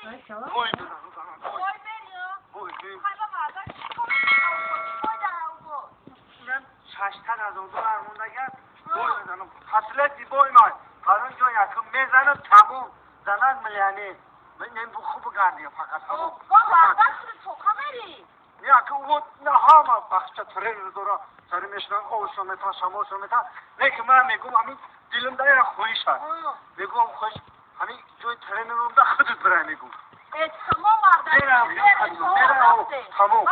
Бой бизанам, бой. Бой, бой. 600,000 доллар мондагар, бой мезанам. Последний бой май. Барои ҷо якум мезанам, тамом. Занак миллионер. Мен бу хуб гардия фақат тамом. Не, ака вот на ҳама бахча тренер дора, сари мешинан, овшо метан, шамолшо метан. Не ки ман мегум, ҳамин дилимда як хоҳиш аст. Мегум хоҳиш, ҳамин ҷои тренерумда худат бирай мегум. Мерам, мерам, тамом.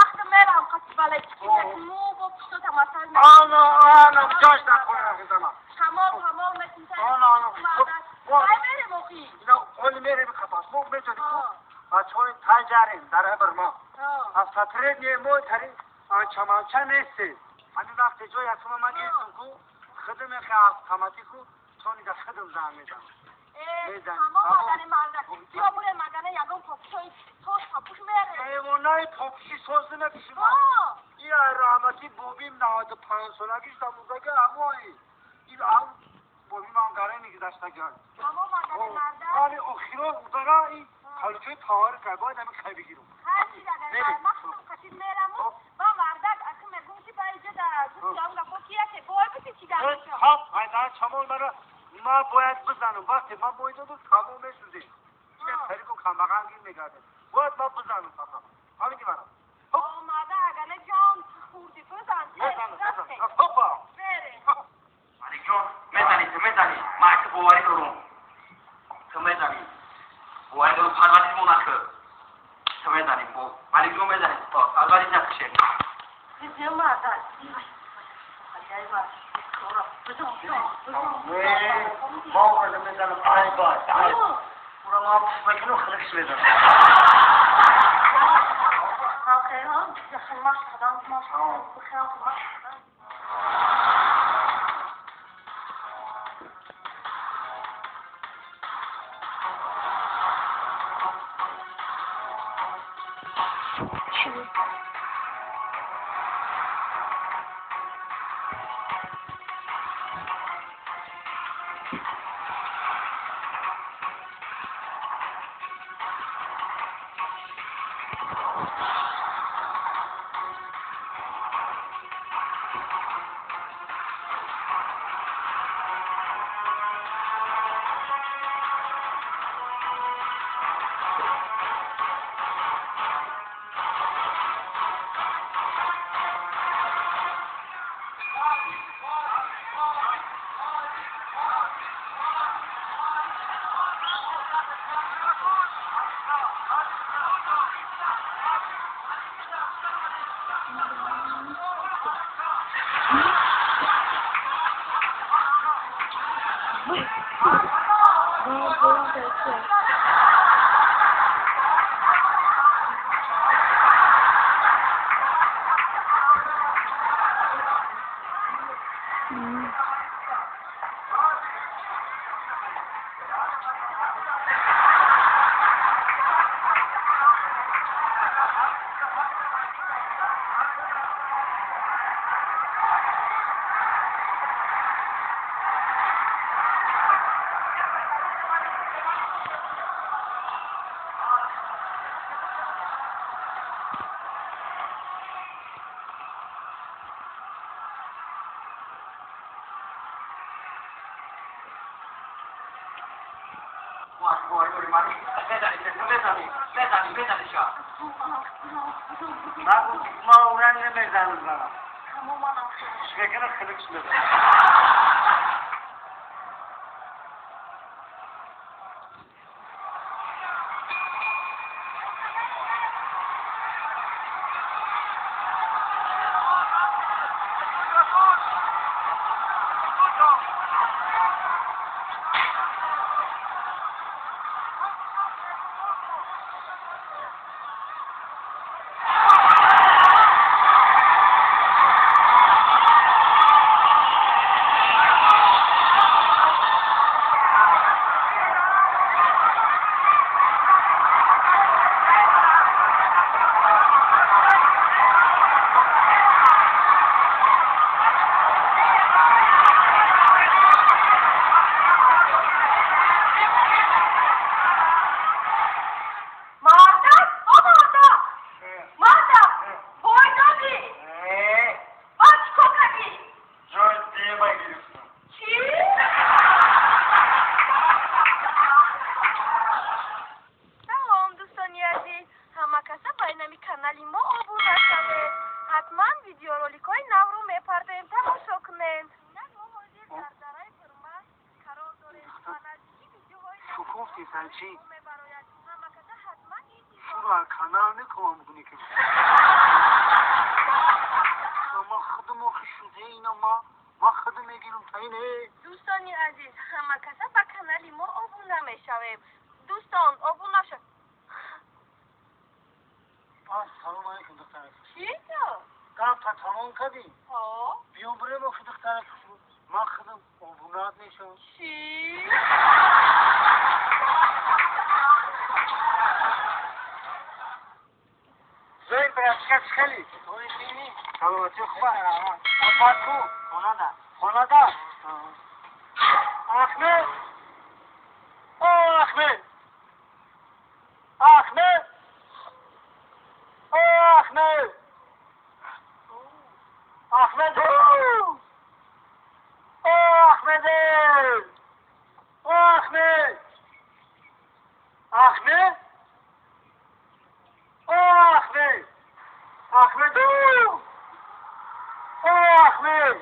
Ана, ана, ҷош нахоҳам мезанам. Ана, ана. Ина ҳоли мерем қапас. Мо метонем бачаҳои таҷарем дар абр мо. Автотренер мо тарин анчаманча нестем. Ҳамин вақте ҷои якума ман гирифтам ку, худам яхе автоматику сонида худам занг мезанам. Девонаи попуши соз намекушима. Ин раҳмати бобим 95 солагиш дамузага ҳамои. Ин ам бобим ам гарани гузаштаган. Ҳали охирон удара ин калучои тавар кар бояд ҳамин хай бигирам. Ҳап, айдан чамол мара ма бояд бизанам. Вақте ман бой додам, тамом месӯзем. Ина тарику камбағал гир мегардем. Бояд ман бизанам фақат. Ҳамин ки марам. Мезанам, мезанам. Хопа! Маликҷон, мезанӣ, ту мезанӣ. Ман ту боварӣ дорум. Ту мезанӣ. Боварӣ дорум, парвариш мо накӯ. Ту мезанӣ, бо. Маликҷон мезанӣ. Парвариш накушед. Ма омада мезанам, ай бай, ай. Ура ман пуф мекунам, хиликш мезанам. Мо аз ту боварӣ дорем, Малик. Мезанӣ, ту мезанӣ. Мезанӣ, мезанӣ ша. Ман ман ура намезанам занам. Шикана хиликш мезанам. Чӣ? Шура канал мекунам бугуни ки. Ма худам охи шуде ина ма худам мегирам таине. Дӯстони азиз, ҳама каса ба канали мо обуна мешавем. Дӯстон, обуна ша. Салом алейкум, духтарак. Чӣ то? Гапта тамом кардӣ? Ҳо. Биё бирем охи духтарак. Ман худам обунат мешавам. Чӣ? Зоин братчика чӣ хели? Саломатӣ хуба? Опат ку? Хонада. Хонада? Ахмед! О, Ахмед! Ахмед! О, Ахмед! Ахмед! О, Ахмед! О, Ахмед! Ахмед! О, Ахмед! Ахмед! О, Ахмед!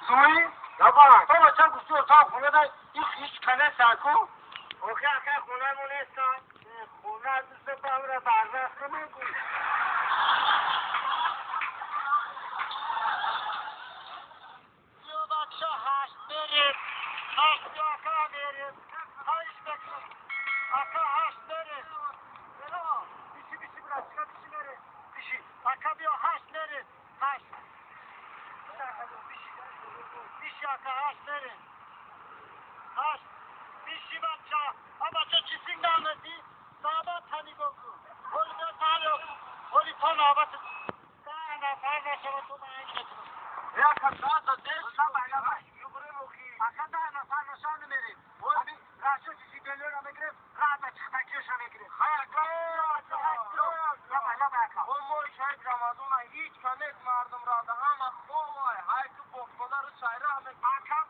Зои? Давай! Баба чанд гуфти отоқ хона да ҳеҷ кане саку? Охи ака хона монеста. Хона дуста бавра барвақт намегӯй. Ё бача ҳашт беред. Ҳашт ака беред. Ҳашт бекун. Ака ҳашт беред. Биши биши братчика биши мере. Биши. Ака биё ҳашт мере. Ҳашт. Биши. Биши ака ҳашт мере. Ҳашт. Биши бача. А бача чӣ сигнал медӣ? Навбат та нигоҳ кун. Ҳоли биё таҳлё. Ҳоли то навбат 10 нафар нашава то ман метавонам. Яка да дес. Лабай лабай. Ака 10 нафар нашава намерем. Ҳоли расо чизи делёра мегирем. Рада чиқтакиёша мегирем. Хай ака. Лабай лабай ака. О моҳи шариф Рамазона ҳеҷ канек мардум рада ҳама ховай. Ҳай ку бохтодару шайра Ака.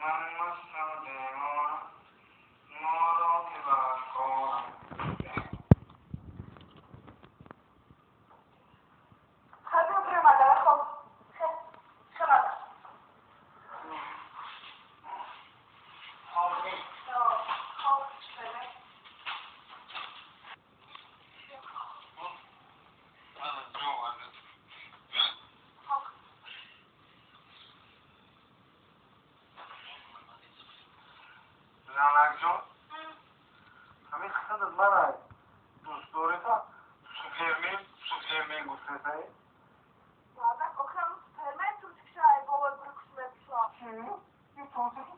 Ман мастам девона, моро ки бар. Занакҷон, ҳамин худат мана дӯст дорета, супермен, супермен гуфтесаи? Мардак, охирам супермен турчикшай, бовой буркуш мепӯша. Чи? Ин турчики.